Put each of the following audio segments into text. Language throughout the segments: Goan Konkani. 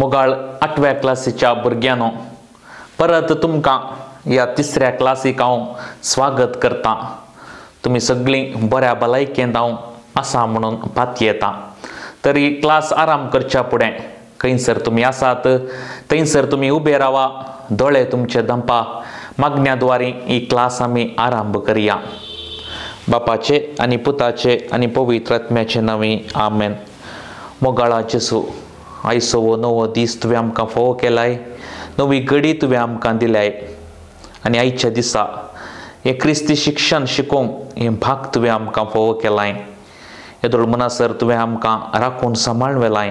मोगाळ आठव्या क्लासीच्या भुरग्यांनो, परत तुमकां ह्या तिसऱ्या क्लासीक हांव स्वागत करता। तुमी सगळीं बऱ्या भलायकेंत हांव आसा म्हणून पातयेता। तरी क्लास आराम करच्या फुडें खंयसर तुमी आसात थंयसर तुमी उबे रावा, दोळे तुमचे दंपा मागण्या द्वारे ही क्लास आमी आरंभ करया। बापाचे आनी पुताचे आनी पवित्र आत्म्याचे नांवे आमेन। मोगाळा जेसू, आयचो हो नवो दीस तुवें आमकां फावो केलाय, नवी घडी तुवें आमकां दिल्याय आनी आयच्या दिसा हें क्रिस्ती शिक्षण शिकोवंक हें भाग तुवें आमकां फावो केलाय। येदोळ म्हणसर तुवें आमकां राखून सांबाळून व्हेलाय,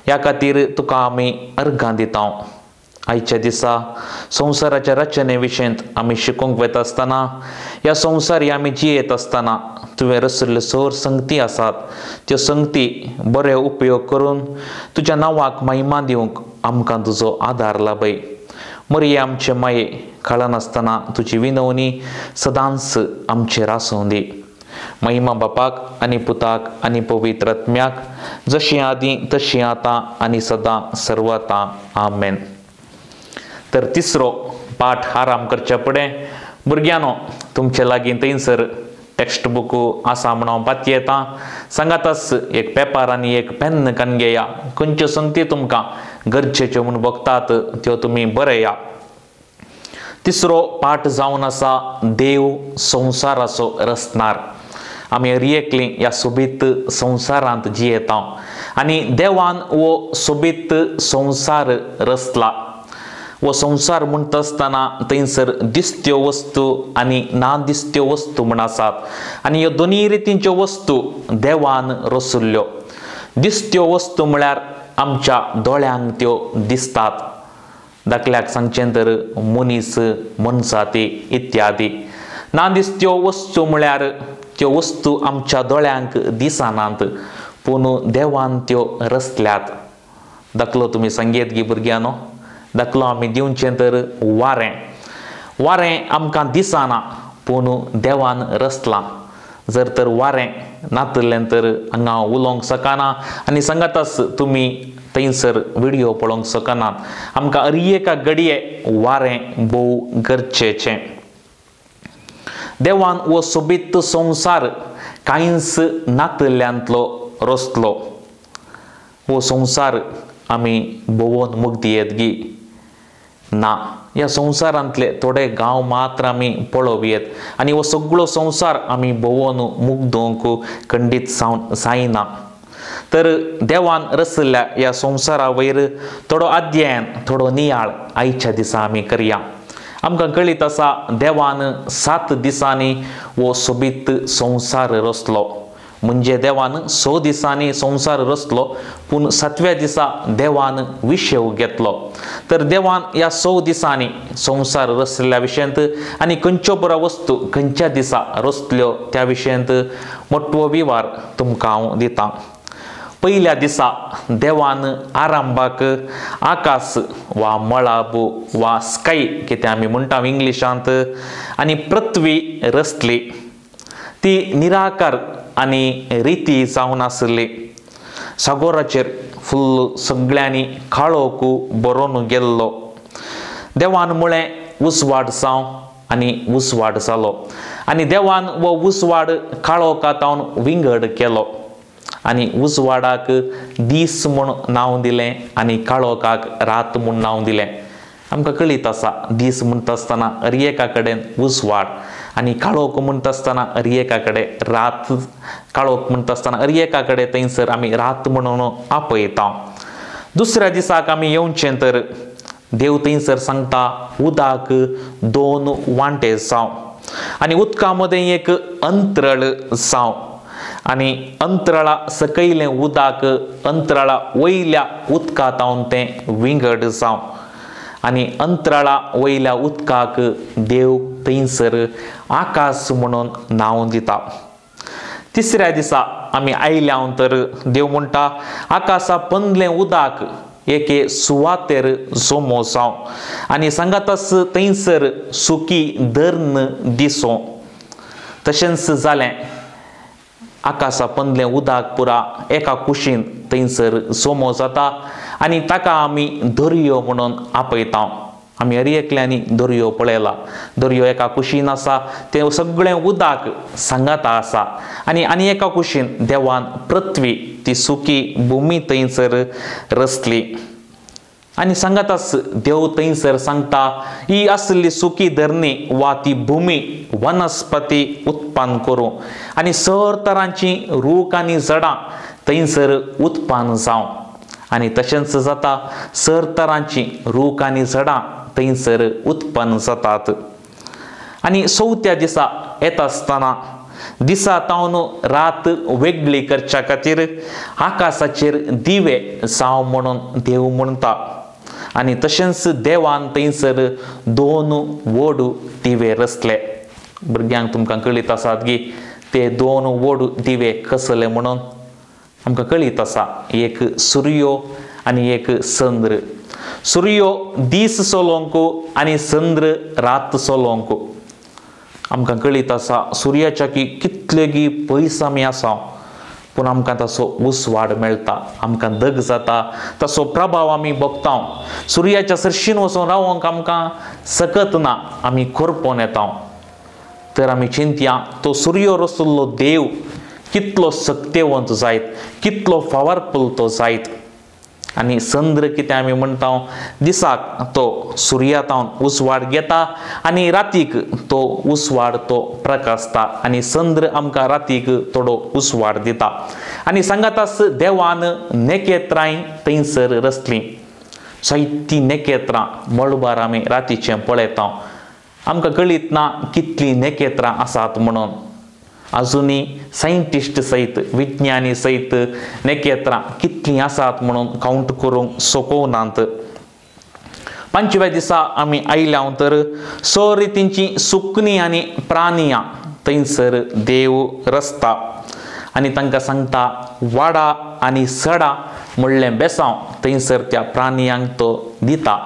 ह्या खातीर तुका आमी अर्गां दिता। आयच्या दिसा संवसाराच्या रचने विशयंत आमी शिकोवंक वता आसतना, ह्या संवसारी आमी जियेत आसतना तुवें रचिल्ल्यो सर संगती आसात त्यो संगती बरे उपयोग करून तुज्या नांवाक महिमा दिवंक आमकां तुजो आदार लाभय। मरिये आमचे माये, कळनासतना तुजी विनवणी सदांच आमचेर आसूं दी। महिमा बापाक आनी पुताक आनी पवित्र आत्म्याक, जशी आदीं तशी आतां आनी सदां सर्वता आमेन। तर तिसरो पाठ आराम करच्या फुडें भुरग्यांनो, तुमचे लागीं थंयसर टेक्स्ट बूक आसा म्हूण हांव पातयेता। सांगाताच एक पेपर आनी एक पेन कान घेया, खंयच्यो संगती तुमकां गरजेच्यो म्हूण बघतात त्यो तुमी बरया। तिसरो पाठ जावन आसा देव संवसाराचो रचणार। आमी हर एकलीं ह्या सोबीत संवसारांत जियेता आनी देवान हो सोबीत संवसार रचला। हो संवसार म्हणटा आसतना थंयसर दिसत्यो वस्तू आनी ना दिसत्यो वस्तू म्हूण आसात आनी ह्यो दोनूय रितींच्यो वस्तू देवान रचिल्ल्यो। दिसत्यो वस्तू म्हळ्यार आमच्या दोळ्यांक त्यो दिसतात, दाखल्याक सांगचें तर मनीस, मनजाती इत्यादी। ना दिसत्यो वस्तू म्हळ्यार त्यो वस्तू आमच्या दोळ्यांक दिसनात पूण देवान त्यो रचल्यात। दाखलो तुमी सांगयेत गी भुरग्यांनो? दाखलो आमी दिवचें तर वारें। वारें आमकां दिसना पूण देवान रचलां। जर तर वारें नातलें तर हांगा उलोवंक शकना आनी सांगाताच तुमी थंयसर व्हिडियो पळोवंक शकनात। आमकां हर एका घडये वारें भोव गरजेचें। देवान हो सोबीत संवसार कांयच नातल्यांतलो रचलो। हो संवसार आमी भोंवन मुग्धी येत गी ना, ह्या संवसारांतले थोडे गांव मात्र आमी पळोवयेत आनी हो सगळो संवसार आमी भोंवन मुग्दोवंक खंडीत जायना। तर देवान रचिल्ल्या ह्या संवसारा वयर थोडो अध्ययन, थोडो नियाळ आयच्या दिसा आमी करया। आमकां कळीत आसा देवान 7 दिसांनी हो सोबीत संवसार रचलो, म्हणजे देवान 6 दिसांनी संवसार रचलो पूण 7व्या दिसा देवान विशेव घेतलो। तर देवान ह्या 6 दिसांनी संवसार रचिल्ल्या विशयांत आनी खंयच्यो बऱ्यो वस्तू खंयच्या दिसा रचल्यो त्या विशयांत मोटवो विवार तुमकां हांव दितां। पयल्या दिसा देवान आरंभाक आकाश वा मळाब वा स्काय कितें आमी म्हणटा इंग्लिशांत आनी पृथ्वी रचली। ती निराकार आनी रिती जावन आसली। सागोराचेर फुल्ल सगळ्यांनी काळोख बरोवन गेल्लो। देवान म्हळें उजवाड जावं आनी उजवाड जालो आनी देवान हो उजवाड काळोखा तावन विंगड केलो आनी उजवाडाक दीस म्हूण नांव दिलें आनी काळोखाक रात म्हूण नांव दिलें। आमकां कळीत आसा दीस म्हणटा आसतना हर एका कडेन उजवाड आनी काळोख म्हणटा आसतना हर एका कडेन रात, काळोख म्हणटा आसतना हर एका कडेन थंयसर आमी रात म्हणून आपयता। दुसऱ्या दिसाक आमी येवचें तर देव थंयसर सांगता उदक 2 वांटे जावं आनी उदका मदें एक अंतरळ जावं आनी अंतराळा सकयलें उदक अंतराळा वयल्या उदका तावन तें विंगड जावं आनी अंतराळा वयल्या उदकाक देव थंयसर आकाश म्हणून नांव दिता। तिसऱ्या दिसा आमी आयल्या तर देव म्हणटा आकाशा पंदलें उदक एके सुवातेर जमो जावं आनी सांगाताच थंयसर सुकी धर्ण दिसो। तशेंच जालें, आकाशा पंदलें उदक पुरा एका कुशीन थंयसर जमो जाता आनी ताका आमी दर्यो म्हणून आपयता. आमी हर एकल्यांनी दर्यो पळयला. दर्यो एका कुशीन आसा, तें सगळें उदक सांगाता आसा आनी आनी एका कुशीन देवान पृथ्वी ती सुकी भुमी थंयसर रचली. आनी सांगाताच देव थंयसर सांगता ही आसली सुकी धरणी वा ती भुमी वनस्पती उत्पन्न करूं आनी सर तरांची रूख आनी झाडां थंयसर उत्पन्न जावं. आनी तशेंच जाता, सर तरांची रूख आनी झाडां थंयसर उत्पन्न जातात. आनी चवथ्या दिसा येता आसतना दिसा तावन रात वेगळी करच्या खातीर आकाशाचेर दिवे जावं म्हणून देव म्हणटा. आनी तशेंच देवान थंयसर दोन व्हड दिवे रचले. भुरग्यांक तुमकां कळीत आसात की ते दोन व्हड दिवे कसले म्हणून आमकां कळीत आसा. एक सुर्यो आनी एक चंद्र. सुर्यो दीस चलोवंक आनी चंद्र रात चलोवंक. आमकां कळीत आसा सुर्याच्या की कितलेगी पयस आमी आसा, पूण आमकां ताचो उजवाड मेळटा, आमकां दग जाता, ताचो प्रभाव आमी भोगता. सुर्याच्या सरशीन वचून रावंक आमकां सकत ना, आमी करपोन येता. तर आमी चिंतया तो सुर्यो रचल्लो देव कितलो सक्तेवंत जायत, कितलो पावरफुल तो जायत. आनी चंद्र कितें आमी म्हणटा, दिसाक तो सुर्या तावन उजवाड घेता आनी रातीक तो उजवाड तो प्रकाशता आनी चंद्र आमकां रातीक थोडो उजवाड दिता. आनी सांगाताच देवान नखेत्रांय थंयसर रचलीं. जायतीं नखेत्रां मळबार आमी रातीचें पळयता. आमकां कळीत ना कितलीं नखेत्रां आसात म्हणून. अजुनूय सायंटिस्ट सयत विज्ञानी सयत नखेत्रां कितलीं आसात म्हणून कावंट करूंक शकनात. पांचव्या दिसा आमी आयल्या तर स रितींची सुकणीं आनी प्राणियां थंयसर देव रचता आनी तांकां सांगता वाडा आनी सडा म्हणलें बेसांव थंयसर त्या प्राणियांक तो दिता.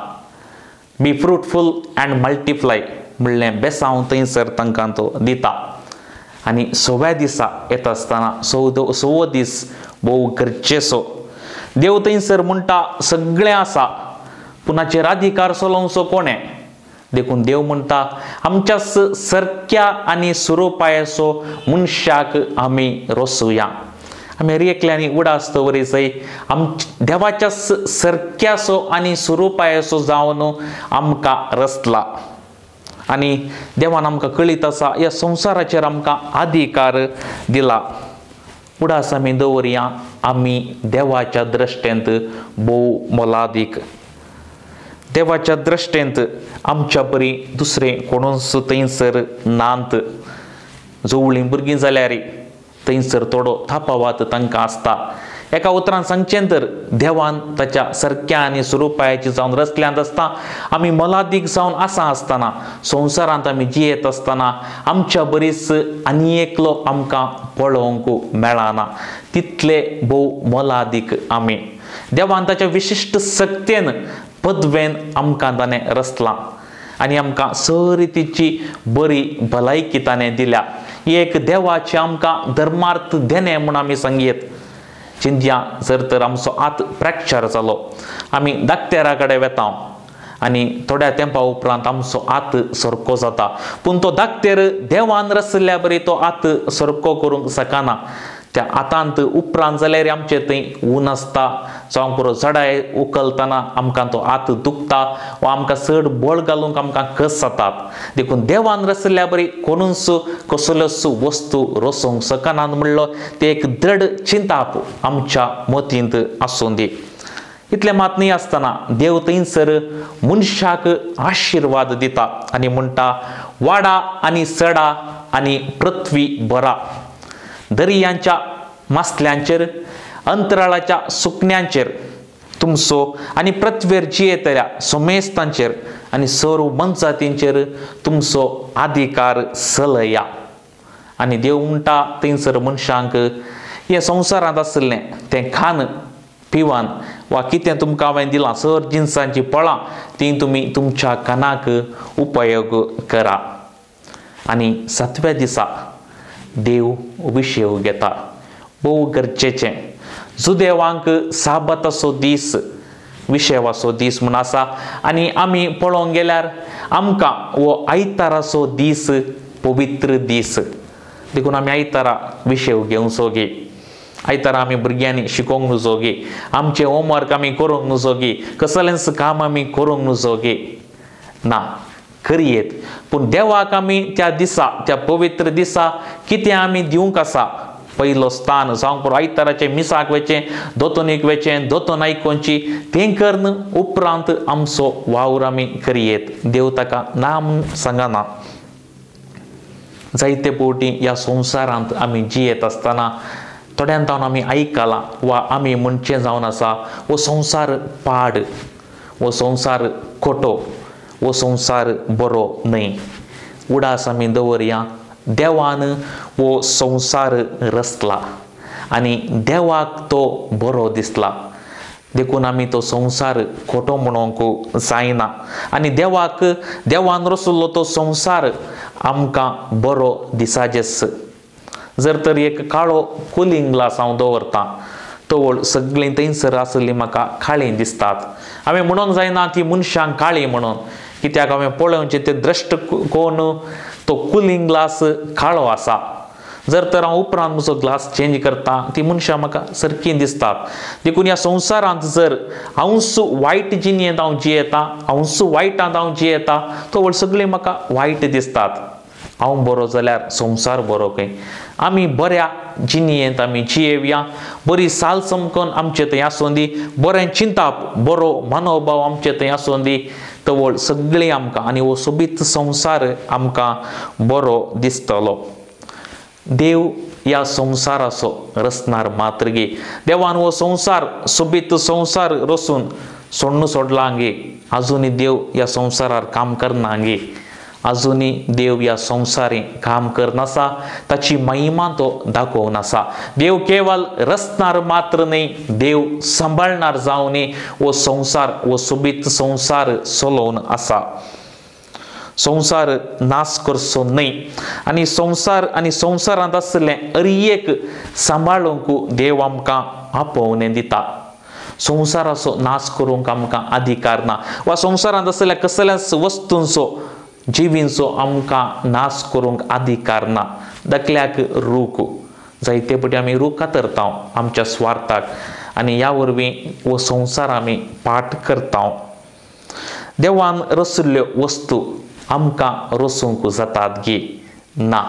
बी फ्रुटफूल अँड मल्टिप्लाय म्हणलें बेसांव थंयसर तांकां तो दिता. आनी सव्या दिसा येता आसतना सवो दीस भोव गरजेचो. देव थंयसर म्हणटा सगळें आसा, पूण हाचेर अधिकार चलोवचो कोणें? देखून देव म्हणटा आमच्या सरक्या आनी स्वरुपायाचो मनशाक आमी रचुया. आमी हर एकल्यांनी उडास दवरी जाय देवाच्या सरक्याचो आनी स्वरुपायाचो जावन आमकां रचला. आनी देवान आमकां कळीत आसा ह्या संवसाराचेर आमकां अधिकार दिला. उडास आमी दवरया आमी देवाच्या दृश्टेंत भोव मोलादीक. देवाच्या दृश्टेंत आमच्या परी दुसरें कोणूच थंयसर नात. जवळीं भुरगीं जाल्यार थंयसर थोडो थापावात तांकां आसता. एका उतरान सांगचें तर देवान ताच्या सरक्या आनी स्वरुपायाची जावन रचल्यांत आसता आमी मोलादीक जावन आसा आसतना संवसारांत आमी जियेत आसतना आमच्या बरीच आनी एकलो आमकां पळोवंक मेळना तितले भोव मोलादीक आमी. देवान ताच्या विशिश्ट सक्तेन पदवेन आमकां ताणें रचलां आनी आमकां स रितीची बरी भलायकी ताणें दिल्या. एक देवाचें आमकां धर्मार्थ देणें म्हूण आमी सांगयेत. चिंतया जर तर आमचो आत फ्रॅक्चर जालो, आमी दाक्तेरा कडेन वेता आनी थोड्या तेंपा उपरांत आमचो आत सारको जाता, पूण तो दाक्तेर देवान रचल्ल्या बरी तो आत सारको करूंक शकना. त्या आतांत उपरांत जाल्यार आमचे थंय ऊन आसता, जावं पुरो जडाय उखलतना आमकां तो आत दुखता वा आमकां चड बळ घालूंक आमकां कस जातात. देखून देवान रचल्ल्या बरी कोणूच कसल्योच वस्तू रचोवंक शकनात म्हणलो ते एक दृढ चिंताप आमच्या मतींत आसूं दी. इतलें मात न्हय आसतना देव थंयसर मनशाक आशिर्वाद दिता आनी म्हणटा वाडा आनी सडा आनी पृथ्वी भरा, दर्यांच्या मासल्यांचेर अंतराळाच्या सुकण्यांचेर तुमचो आनी पृथ्वेर जियेतल्या समेस्तांचेर आनी सर्व मनजातींचेर तुमचो अधिकार चलया. आनी देव म्हणटा थंयसर मनशांक हें संवसारांत आशिल्लें तें खान पिवन वा कितें तुमकां हांवें दिलां सर जिनसांचीं फळां तीं तुमी तुमच्या कानाक उपयोग करा. आनी सातव्या दिसा देव विशेव घेता. भोव गरजेचें जुदेवांक साबाताचो दीस विशेवाचो दीस म्हूण आसा. आनी आमी पळोवंक गेल्यार आमकां हो आयताराचो दीस पवित्र दीस, देखून आमी आयतारा विशेव घेवचो गे. आयतारा आमी भुरग्यांनी शिकोवंक नुजो गे, आमचें होमवर्क आमी करूंक नुजो गे, कसलेंच काम आमी करूंक नुजो गे ना करयेत. पूण देवाक आमी त्या दिसा, त्या पवित्र दिसा कितें आमी दिवंक आसा पयलो स्थान जावंक पुरो. आयताराचें मिसाक वचें, दोतोनीक वचें, दोतोन आयकोवची, तें करून उपरांत आमचो वावर आमी करयेत. देव ताका ना म्हूण सांगना. जायते फावटी ह्या संवसारांत आमी जियेत आसतना थोड्यान जावन आमी आयकलां वा आमी म्हणचें जावन आसा, हो संवसार पाड, हो संवसार खोटो, हो संवसार बरो न्हय. उडास आमी दवरया, देवान हो संवसार रचला आनी देवाक तो बरो दिसला, देखून आमी तो संवसार खोटो म्हणूंक जायना. आनी देवाक, देवान रचलो तो संवसार आमकां बरो दिसाचेच. जर तर एक काळो कुलींग ग्लास हांव दवरतां, तवळ सगळीं थंयसर आसली म्हाका काळीं दिसतात. हांवें म्हणूंक जायना ती मनशांक काळी म्हणून, कित्याक हांवें पळोवचें तें दृश्टकोन तो कुलींग ग्लास काळो आसा. जर तर हांव उपरांत म्हजो ग्लास चेंज करता, ती मनशां म्हाका सारकीं दिसतात. देखून ह्या संवसारांत जर हांवूच वायट जिणेंत हांव जियेता, हांवूच वायटांत हांव जियेता, तवळ सगळीं म्हाका वायट दिसतात. हांव बरो जाल्यार संवसार बरो खंय. आमी बऱ्या जिणेंत आमी जियेवया, बरी साल समकन आमचे थंय आसूं दी, बरें चिंताप, बरो मनोभाव आमचे थंय आसूं दी, तवळ सगळीं आमकां आनी हो सोबीत संवसार आमकां बरो दिसतलो. देव ह्या संवसाराचो रचणार मात्र गे. देवान हो संवसार सोबीत संवसार रचून सोडून सोडला गे. आजुनूय देव ह्या संवसारार काम करना गे, आजुनूय देव ह्या संवसारी काम करनासा, ताची महिमा तो दाखोवन आसा. देव केवल रचणार मात्र न्हय, देव सांबाळणार जावनी हो संवसार, हो सोबीत संवसार चलोवन आसा. संवसार नाश करचो न्हय आनी संवसार आनी संवसारांत आशिल्लें हर एक सांबाळूंक देव आमकां आपोवणें दिता. संवसाराचो नाश करूंक आमकां अधिकार ना वा संवसारांत आशिल्ल्या कसल्याच वस्तूंचो, जिवींचो आमकां नाश करूंक अधिकार ना. दाखल्याक रूख, जायते फावटी आमी रूख कातरता आमच्या स्वार्थाक आनी ह्या वरवीं हो संवसार आमी पाठ करता. देवान रचिल्ल्यो वस्तू आमकां रचूंक जातात गे ना.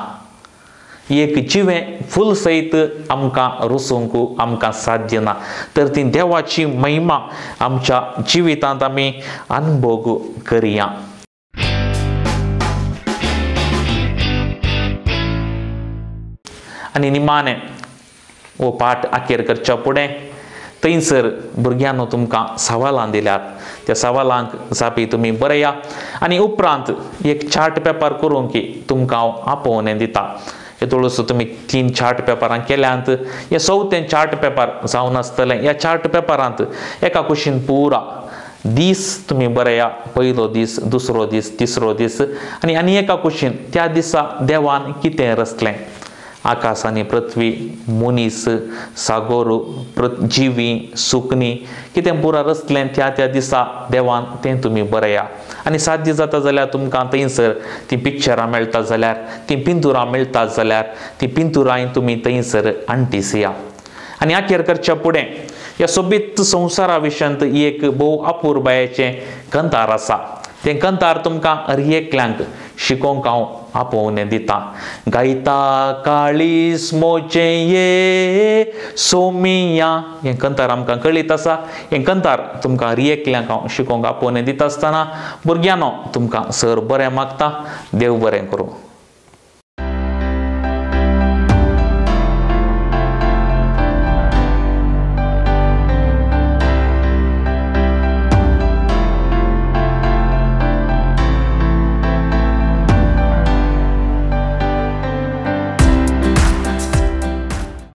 एक जिवें फूल सयत आमकां रचूंक आमकां साध्य ना, तर ती देवाची महिमा आमच्या जिवितांत आमी अनुभोग करया. आनी निमाणें हो पाठ अखेर करच्या फुडें थंयसर भुरग्यांनो तुमकां सवालां दिल्यात, त्या सवालांक जापी तुमी बरया आनी उपरांत एक चार्ट पेपर करूंक की तुमकां हांव आपोवणें दिता. हेतोळसो तुमी 3 चार्ट पेपरां केल्यांत, हे चवथें चार्ट पेपर जावन आसतलें. ह्या चार्ट पेपरांत एका कुशीन पुरा दीस तुमी बरया, पयलो दीस, दुसरो दीस, तिसरो दीस, आनी आनी एका कुशीन त्या दिसा देवान कितें रचलें, आकाश आनी पृथ्वी, मनीस, सागोर, जिवी, सुकणी, कितें पुरा रचलें त्या त्या दिसा देवान तें तुमी बरया. आनी साध्य जाता जाल्यार तुमकां थंयसर तीं पिक्चरां मेळटा जाल्यार, तीं पिंतुरां मेळटा जाल्यार तीं पिंतुरांय तुमी थंयसर अंटीसया. आनी अखेर करच्या फुडें ह्या सोबीत संवसारा विशयांत एक भोव अपुरबायेचें कंतार आसा, तें कंतार तुमकां हर एकल्यांक शिकोवंक हांव आपोवणें दिता. गायता काळीस मोचें ये सोमिया, हें कंतार आमकां कळीत आसा. हें कंतार तुमकां हर एकल्यांक हांव शिकोवंक आपोवणें दिता आसतना भुरग्यांनो तुमकां सर बरें मागता. देव बरें करूं.